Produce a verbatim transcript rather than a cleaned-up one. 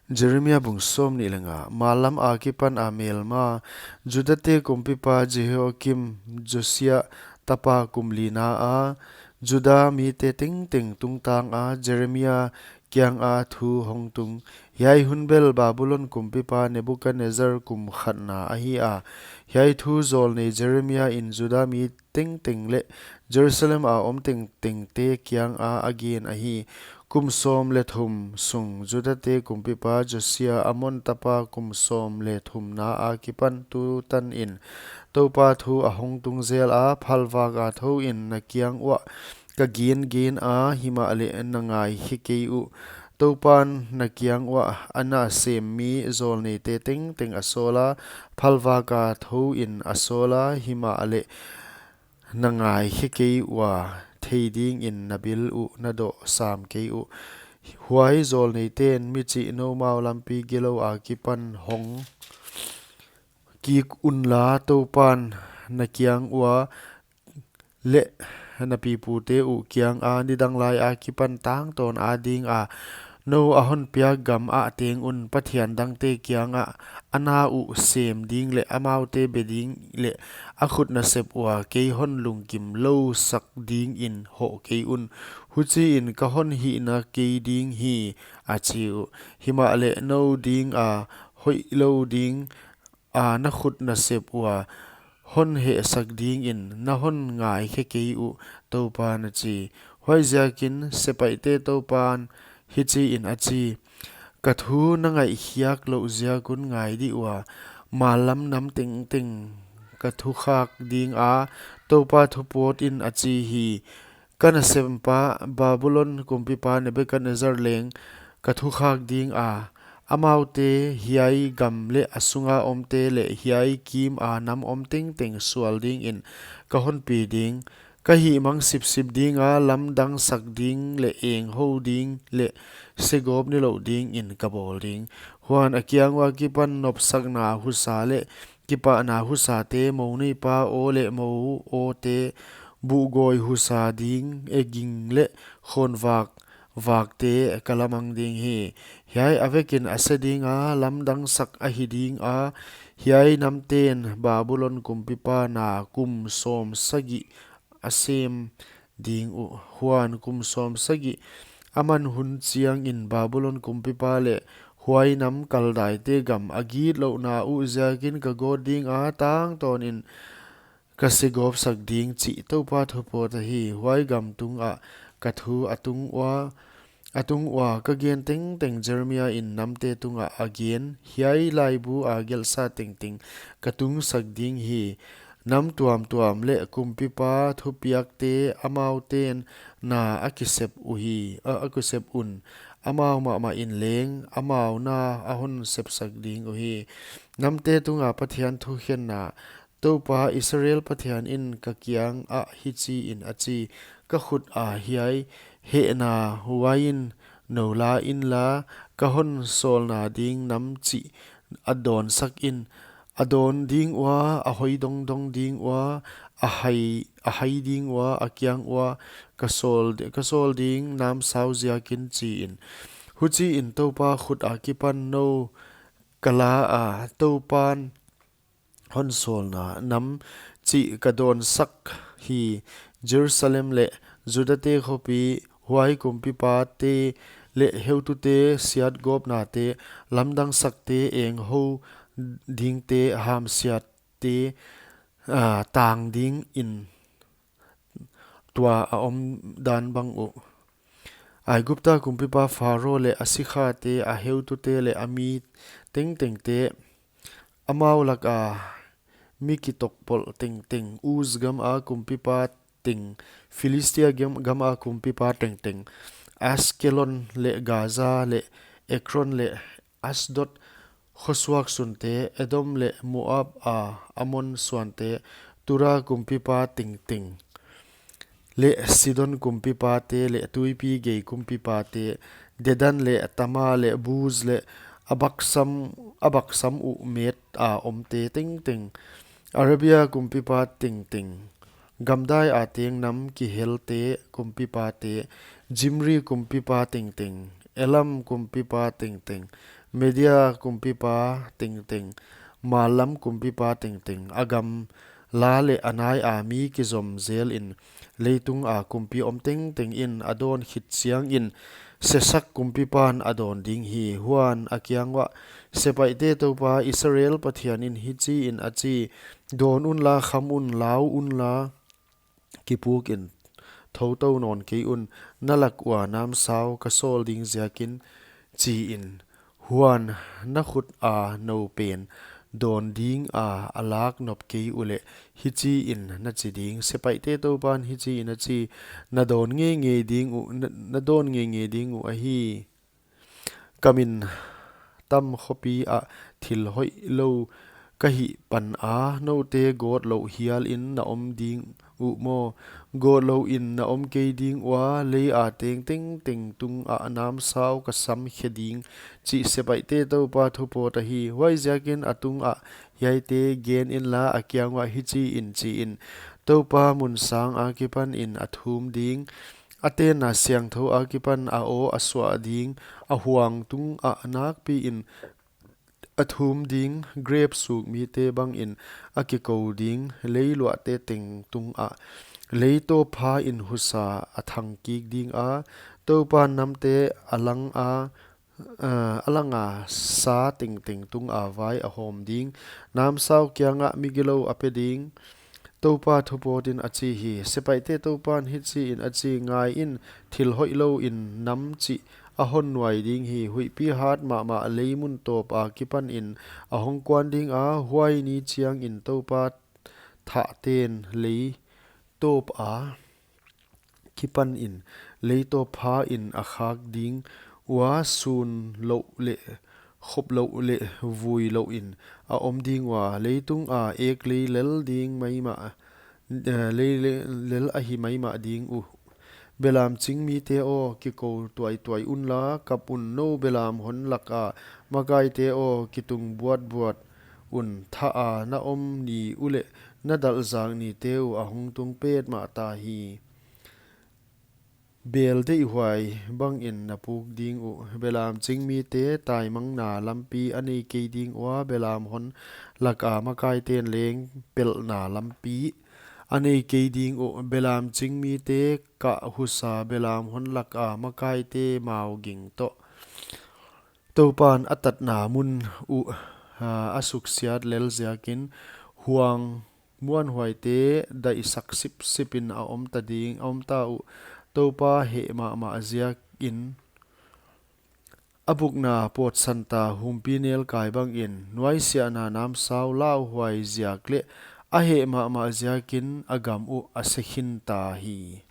Jeremia bung sawmnih leh nga. Mallam akipan a melma. Judate kumpipa Jehoiakim, Josia tapa kum lina a, Juda mite tengteng tungtang a Jeremia kianga thu hong tung. Hiai hun bel Babulon kumpipa Nebukadnezzar kum khatna ahi a. Hiai thu zawlnei Jeremia in Juda mi tengteng leh Jerusalem a om tengtengte kianga a gen ahi. Kum sawm leh thum sung Judate kumpipa Josia, Amon tapa kum sawm leh thumna akipan tutan in Toupa thu a hong tung zel a, phalvak a thouin na kiang uah ka gen gen a, himahleh na ngaikhe kei uh. Toupan na kiang uah a na sem mi zawlneite tengteng a sawl a, phalvak a thouin a sawl a, himahleh na ngaikhe kei ua, thei dingin na bil uh, na doh sam kei uh. Huai zawlneiten, mi chih noumau lampi gilou akipan hong kik unla, Toupan na kiang ua leh na pipute uh kianga nidang lai akipan tangtawn adinga nou a hon piak gam ah teng un, pathian dangte kiangah a na uh sem ding leh amaute be ding leh a khut nasep ua kei hon lungkim lou sak dingin hoh kei un. Huchiin ka hon hihna kei ding hi, a chi uh. Himahleh nou dinga hoihlou ding a na khut nasep ua hon hehsak dingin na hon ngaikhe kei uh, Toupan a chi. Huaiziakin sepaihte Toupan hichiin a chi: Ka thu na ngaihkhiak louh ziak un ngai dih ua, mallam nam tengteng ka thukhak dinga, Toupa thupawt in a chi hi. Ka nasempa Babulon kumpipa Nebukadnezzar leng ka thukhak dinga, amaute hiai gam leh a sunga omte leh hiai kima nam om tengteng sual dingin ka hon pi ding. Ka hihmang sipsip dinga, lamdang sak ding leh enghou ding leh segawp nilouh dingin ka bawl ding. Huan a kiang ua kipan nopsakna husa leh kipahna husate, mou neipa aw leh mou awte, buhgawi husa ding, e ging leh khawnvak vakte ka lamang ding hi. Hiai a vekin a se dinga, lamdang sak ahi dinga, hiai namten Babulon kumpipa na kum sawm sagih a sem ding uh. Huan kum sawm sagih a man hun chiangin Babulon kumpipa leh huai nam Kaldaite gam a gitlouhna uh ziakin ka gawt dinga, tangtawnin ka segawp sak ding, chih Toupa thupawt ahi. Huai gam tungah ka thu a tung ua, a tung ua ka gen tengteng Jeremia in namte tungah a gen, hiai laibu a gelhsa tengteng ka tungsak ding hi. Nam tuamtuam leh kumpipa thupiakte, amauten na a kisep uhi, a, a kisep un, amau mahmah in leng amau na a hon sepsak ding uhi. Namte tunga Pathian thukhenna. Toupa Israel Pathian in ka kiangah hichiin a chi: Ka khut a hiai hehna uain nou la inla, ka hon sawlna ding nam chih a dawnsak in. A dawn ding ua, a hoi dongdong ding ua, a hai, a hai ding ua, a kiang ua ka sawl, ka sawl ding namsau ziakin, chiin. Huchiin Toupa khut akipan nou ka la a, Toupan hon sawlna nam chih ka dawnsak hi. Jerusalem leh Judate khopi, huai kumpipate leh heutute siatgawpnate, lamdangsakte, enghou dingte, hamsiatte, ah, tang dingin tua a omdan bang uh. Aigupta kumpipa Pharo leh a sikhate, a heutute leh a mi tengtengte, amau laka mi kitokpolh tengteng, Uz gama kumpipa teng, Philistia gam, gama kumpipa tengteng, Askelon leh Gaza leh Ekron leh Asdod khosuak sunte, Edom leh Moab a Amon suante, Tura kumpipa tengteng leh Sidon kumpipate leh tuipi gei kumpipate, Dedan leh Tema leh Buz leh a baksam, a baksam uh met a omte tengteng, Arabia kumpipa tengteng, gamdai a teng nam kihelte kumpipate, Zimri kumpipa tengteng, Elam kumpipa tengteng, Media kumpipa tengteng, mallam kumpipa tengteng, a gamla leh a naia mi kizom zelin, leitunga kumpi om tengtengin a dawn khit chiangin, Sesak kumpipan a dawn ding hi. Huan a kiang uah, Sepaihte Toupa Israel Pathianin hichiin a chi: Dawn unla, kham un, lau unla, kipukin thoutou nawn kei un, na lak ua namsau ka sawl ding ziakin, chiin. Huan na khuta nou pen dawn dinga a lak nop kei uleh, hichiin na chi ding: Sepaihte Toupan hichiin a chi: Na dawn ngeingei ding uh, na, na dawn ngeingei ding uh ahi. Ka min tam khopia thil hoihlou ka hih pana noute gawtlouh hialin na om ding uh maw? Gawtlouhin na om kei ding ua, leia teng tengteng tunga namsau ka sam khe ding, chih Sepaihte Toupa thupawt ahi. Huaiziakin a tungah hiaite gen inla, a kiang uah hichiin chiin: Toupa mun sang akipanin a thum ding, a tenna siangthou akipan a aw a suah ding, a huang tungah nakpiin a thum ding, grep suk mite bangin a kikou ding, leiluahte teng tungah leitawp phain husa a thang kik dinga, Toupan namte a langa, a langa sa tengteng tunga vai a hawm ding, namsau kiangah migilou a pe ding, Toupa thupawtin a chi hi. Sepaihte Toupan hichiin a chi: Ngaiin, thil hoihlouin nam chih a hon nuai ding hi. Huihpi hat mahmah leimun tawp akipanin a hong kuan dinga, huai ni chiangin Toupa thahte'n leitawpa kipanin leitawp phain a khak ding ua, sun louh leh khop louh leh vui louhin a om ding ua, leitunga ek lei lel ding maimah, eh, lei le-, lel ahi maimah ding uh. Belam ching mite aw, kikou tuaituai unla, kap un. Nou belam hon laka makaite aw, kitung buatbuat un. Thaa na om ni uleh na dalhzak nite uh a hong tung petmah ta hi. Bel deihhuai bangin na puk ding uh. Belam ching mite taimangna lampi a nei kei ding ua, belam hon laka makaite'n leng pelhna lampi a nei kei ding uh. Belam ching mite kah husa, belam hon laka makaite mau ging toh. Toupan a tatna mun uh, ah, a suksiat lel ziakin, huang muanhuaite daihsak sipsipin a om ta ding, a om ta uh. Toupa heh mahmah ziakin, a bukna pawtsan ta humpinelkai bangin, nuaisiahna namsau lauhuai ziak leh a heh mahmah ziakin a gam uh a se khin ta hi.